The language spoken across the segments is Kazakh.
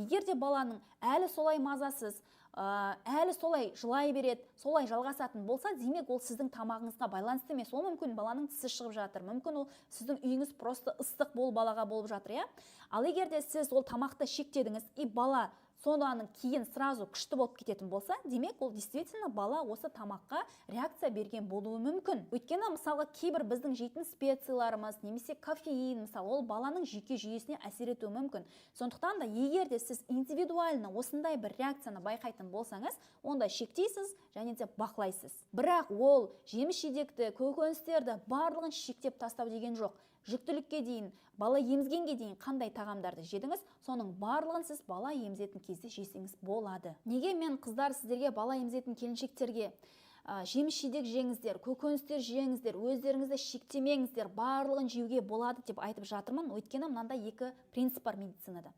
Егер де баланың әлі солай мазасыз, әлі солай жылай береді, солай жалғасатын болса, демек, ол сіздің тамағыңызға байланысты емес. Ол мүмкін баланың тісі шығып жатыр, мүмкін, ол сіздің үйіңіз просто ыстық болып, балаға болып жатыр, иә. Ал егер де сіз ол тамақты шектедіңіз и бала содан кейін сразу күшті болып кететін болса, демек, ол действительно бала осы тамаққа реакция берген болуы мүмкін. Өйткені, мысалға, кейбір біздің жейтін специяларымыз немесе кофеин, мысалы, ол баланың жүйке жүйесіне әсер етуі мүмкін. Сондықтан да егер де сіз индивидуально осындай бір реакцияны байқайтын болсаңыз, онда шектейсіз және де бақылайсыз. Бірақ ол жеміс жидекті, көкөністерді барлығын шектеп тастау деген жоқ. Жүктілікке дейін, бала емізгенге дейін қандай тағамдарды жедіңіз, соның барлығын сіз бала емізетін кезде жесеңіз болады. Неге мен, қыздар, сіздерге, бала емізетін келіншектерге, жеміс жидек жеңіздер, көкөністер жеңіздер, өздеріңізді шектемеңіздер, барлығын жеуге болады деп айтып жатырмын? Өйткені мынандай екі принцип бар медицинада.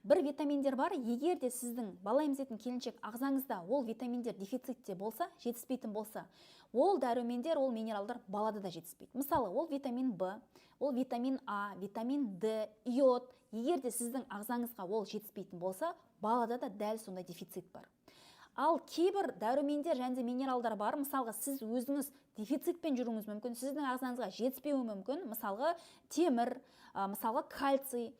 Бір витаминдер бар, егер де сіздің, бала емізетін келіншек, ағзаңызда ол витаминдер дефицитте болса, жетіспейтін болса, ол дәрумендер, ол минералдар балада да жетіспейді. Мысалы, ол витамин Б, ол витамин А, витамин Д, йод. Егер де сіздің ағзаңызға ол жетіспейтін болса, балада да дәл сондай дефицит бар. Ал кейбір дәрумендер және де минералдар бар, мысалға, сіз өзіңіз дефицитпен жүруіңіз мүмкін, сіздің ағзаңызға жетіспеуі мүмкін. Мысалға, темір, мысалға, кальций,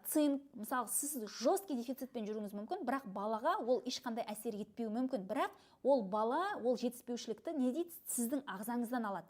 цинк. Мысалы, сіз жесткий дефицитпен жүруіңіз мүмкін, бірақ балаға ол ешқандай әсер етпеуі мүмкін. Бірақ ол бала ол жетіспеушілікті, не дейді, сіздің ағзаңыздан алады.